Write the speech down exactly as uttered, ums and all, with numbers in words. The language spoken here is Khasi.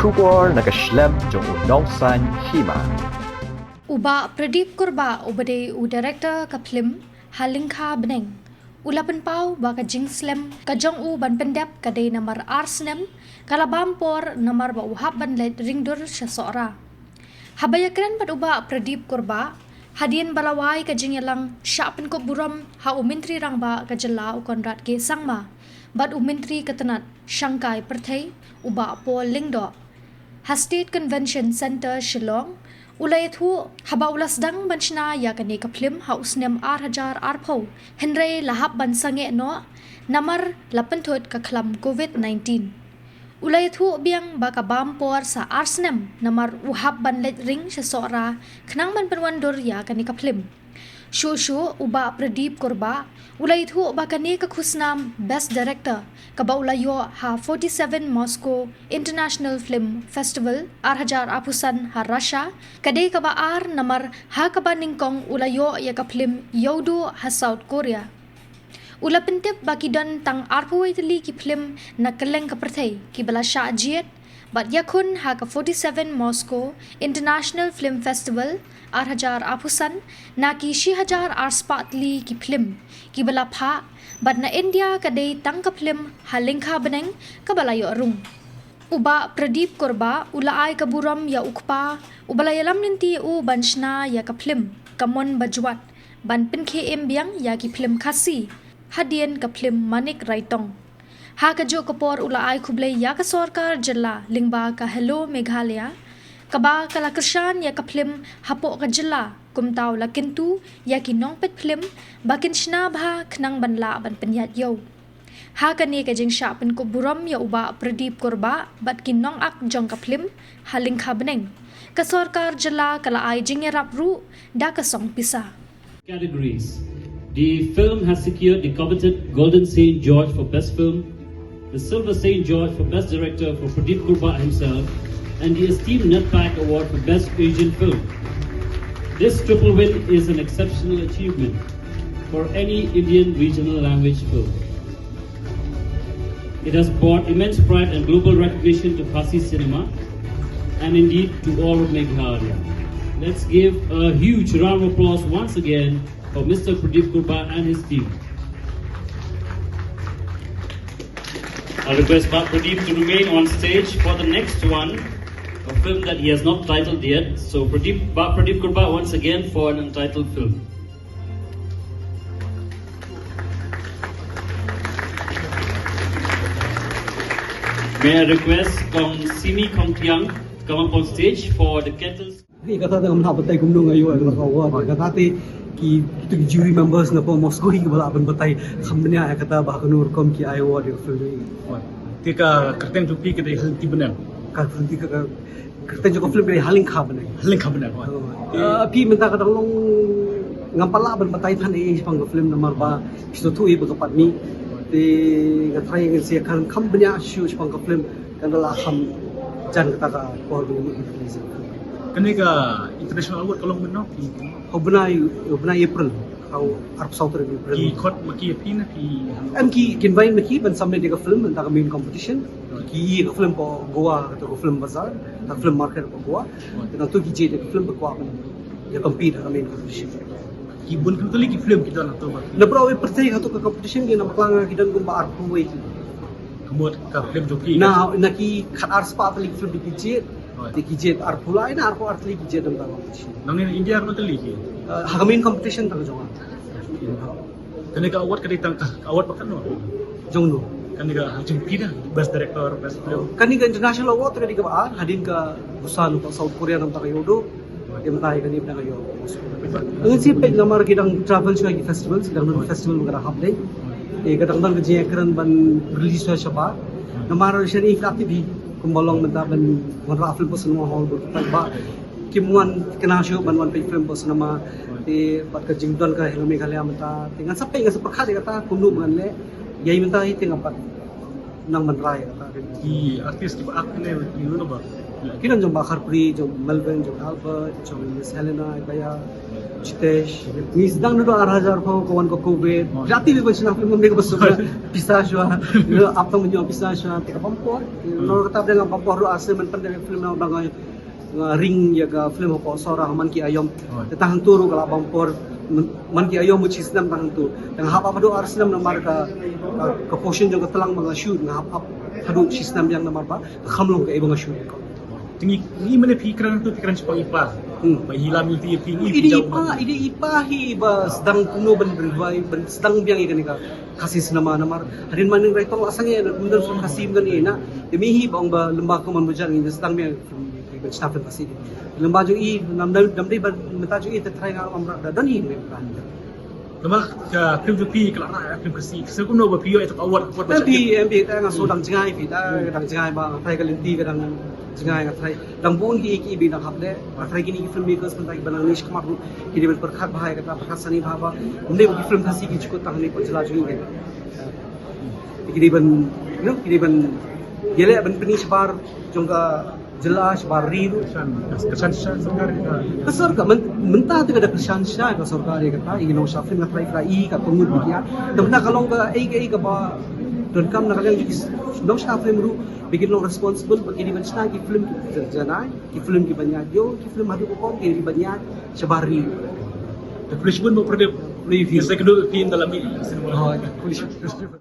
Khubor na ka shlem jong u Nongsaiñ Hima. U Bah Pradip Kurbah uba dei u director ka phlim Ha Lyngkha Bneng u la pynpaw ba ka jingslem ka jong u ban pyndep ka dei namar ar snem ka la bam por namar ba u hap ban leit ringdur sha Sohra. Haba ïakren bad u Bah Pradip Kurbah hadien ba la wai ka jingïalang shah pynkup burom ha u Myntri Rangbah ka jylla u Conrad K Sangma bad u Myntri ka tnat shangkai pyrthei u Bah Paul Lyngdoh ha State Convention Centre Shillong, u la ïathuh haba u la sdang ban shna ïa kane ka phlim ha u snem ar hajar arphew, hynrei la hap ban sangeh noh namar la pynthut ka khlam covid nineteen. U la ïathuh biang ba ka bam por sa ar snem namar u hap ban leit ring sha Sohra khnang ban pynwan dur ïa kane ka phlim. Shuh shuh u Bah Pradip Kurbah u la ïathuh ba kane ka khusnam Best Director kaba u la ïoh ha forty-seven Moscow International Film Festival ar hajar arphew san ha Russia ka dei kaba ar namar ha kaba nyngkong u la ïoh ïa ka phlim Ïewduh ha South Korea. U la pyntip ba ki don tang arphew wei tylli ki phlim na kylleng ka pyrthei kiba la shah jied bad ïakhun ha ka forty-seven Moscow International Film Festival ar hajar arphew san na ki shi hajar ar spah tylli ki phlim kiba la phah bad na India ka dei tang ka phlim Ha Lyngkha Bneng kaba la ïoh rung. U Bah Pradip Kurbah u la ai ka burom ïa u kpa uba la ïalam lynti ïa u ban shna ïa ka phlim Ka Mon Bajwat ban pynkhie im biang ïa ki phlim Khasi hadien ka phlim Manik Raitong. Ha kajuh ka por u la ai khublei ïa ka sorkar jylla lyngba ka Hello Meghalaya kaba ka la kyrshan ïa ka phlim hapoh ka jylla, kumta u la kyntu ïa ki nongpeit phlim ba kin shna bha khnang ban lah ban pynïaid ïew. Ha kane ka jingshah pynkup burom ïa u Bah Pradip Kurbah bad ki nongakt jong ka phlim Ha Lyngkha Bneng, ka sorkar jylla ka la ai jingïarap ruh da ka song pisa. Categories. The film has secured the coveted Golden Saint George for Best Film, the Silver Saint George for Best Director for Pradip Kurbah himself, and the esteemed Netpac Award for Best Asian Film. This triple win is an exceptional achievement for any Indian regional language film. It has brought immense pride and global recognition to Khasi cinema and indeed to all of Meghalaya. Let's give a huge round of applause once again for Mister Pradip Kurbah and his team. I request Bah Pradip to remain on stage for the next one, a film that he has not titled yet. So Pradip, Bah Pradip Kurbah once again for an untitled film. May I request Kong Simi Kongtiang to come up on stage for the Kettles. Hi kata te ngam lah batai kumno nga ïoh ïa kata ka award. Kata te ki, ki jury members na pdeng Moscow hi ba lah ban batai kham bniah ïa kata ba ha kano rukom ki ai award ïa ka film hi. Te ka kyrteng jong phi ka dei Ha Lyngkha Bneng. Ka kyrteng ka, ka kyrteng jong ka film ka dei Ha Lyngkha Bneng. Ha Lyngkha Bneng. Oh. Eh, phi mynta ka dang long, ngam pat lah ban batai than ei ei shaphang ka film namar ba phi sngewthuh hi ba ka pat mih. Te nga tharai ngin sa ïakren kham bniah shuh shaphang ka film. Kan da la kham jan kata ka por ba ngin release. Kane ka international award ka long mynno? Ha u bnai, ha u bnai April. Ha u arphew saw tarik April. Ki khot ma ki ïa phi ne ki? Em, ki, ki invite ma ki ban submit ïa ka film mynta ka main competition. Ki ïa ka film hapoh Goa, kata ka film bazaar, ka film market hapoh Goa. Te nangtu ki jied ïa ka film ba kwah ban ïa compete ha ka main competition. Ki bun kynta tylli ki film ki don hato ba? Na baroh kawei pyrthei hato ka competition ki, na bakla nga ki don kumba arphew wei. Ka mut ka film jong ki. Na, na ki khat ar spah tylli ki film ki jied. Te ki jied arphew lai ne arphew ar tylli ki jied ha ka competition. Nangne na India katno tylli ki? Eh, ha ka main competition tang ka jong nga. Kane ka award ka dei tang ka award ba katno? Jong no? Kane ka jong phi da, best director, best film. Kane ka international award ka dei kaba ar, hadien ka Busan ka South Korea namar ka Ïewduh. Te mynta kane mynta ka Ïewduh. Ngin sa peit namar ki dang travel shuwa ki festival, ki dang don festival ka dang hap dei. Te ka dang don ka jingïakren ban release shuwa shabar. Namar shen i flap ti bi kumba long mynta ban wanrah film hapoh cinema hall ba ki paidbah kim wan kynnoh shuh ban wan peit film hapoh cinema. Te bad ka jingdon ka Hello Meghalaya mynta. Te ngan sa peit, ngan sa pyrkhat ïa kata kumno ba ngan leh. Ïa mynta hi te ngam pat nang ban rai ïa kata. Ki artist kiba act ne ki no ba? Ki don jong Bah Kharpri, jong Melvin, jong Albert, jong Miss Helena, Ibaya, Jitesh. Ngi sdang naduh ar hajar phew ka wan ka covid. Jati bi ban shna film ne ka ba suk na pisa shwa. Ap tang mynjong pisa shwa. Te ka bam por. No kata ba dang bam por ruh ase man pan da film na ba ngai. Nga ring ïa ka film hapoh Sora ha Man ki Aïom. Te tang hangtu ruh ka la bam por. Man ki Aïom mut shi snem tang hangtu. Te nga hap ap haduh ar snem namar ka ka portion jong ka tlang ba nga shoot nga hap ap haduh shi snem biang namar ba ka kham long kaei ba nga shoot. Te ngi ngi mane phi kren tu phi kren shaphang i pa. Hmm. Ba hi lam i ti phi ngi Idi phi i pa, idi i pa hi ba sdang kumno ban revive, ban sdang biang ïa kane ka Khasi cinema namar hadien ma Nongrai Tong la sangeh na kumdon film Khasi mynta ïa na. Te mi hi ba ong ba lymba kumno ban bujang ïa sdang biang ban shna film Khasi. Lymba jong i nam dam dam dei ban mynta jong i te trai nga lam ra da don i me ka. Namar ka film jong phi ka la rah film Khasi. Sa kumno ba phi ïoh ïa ka award award ba Em phi, em phi, ta nga shu dang jngai phi, ta dang jngai ba, ta ka lynti ka dang jngai nga trai. Dang bun ki ki bi dang hap de, nga trai kini ki filmmakers mynta ki ba nang nish kmar ruh, ki dei ban pyrkhat bha ïa kata, pyrkhat sani bha ba. Ym dei ba ki film Khasi ki jukut tang hangne pyrjla jong ngi. Ki dei ban, you know, ki dei ban ïaleh ban pyni shabar jong ka jylla shabar ri ruh. Kyrshan, kyrshan sha sorkar ïa ka. Ka sorkar myn-, mynta te ka da kyrshan sha ka sorkar ïa kata, i nongshna film nga trai fra i ka kongud bad ïa. Te mynta ka long ka ei ka ei kaba donkam na ka liang jong ki nongshna film ruh ba kin long responsible ba kin ïa ban shna ki film ki janai, ki film ki ban ïaid ïew, ki film haduh ka por ki ïa ban ïaid shabar ri. Te khublei shibun Bah Pradip. Khublei phi. Sa kynduh phi ynda la mih. Oh, khublei shibun.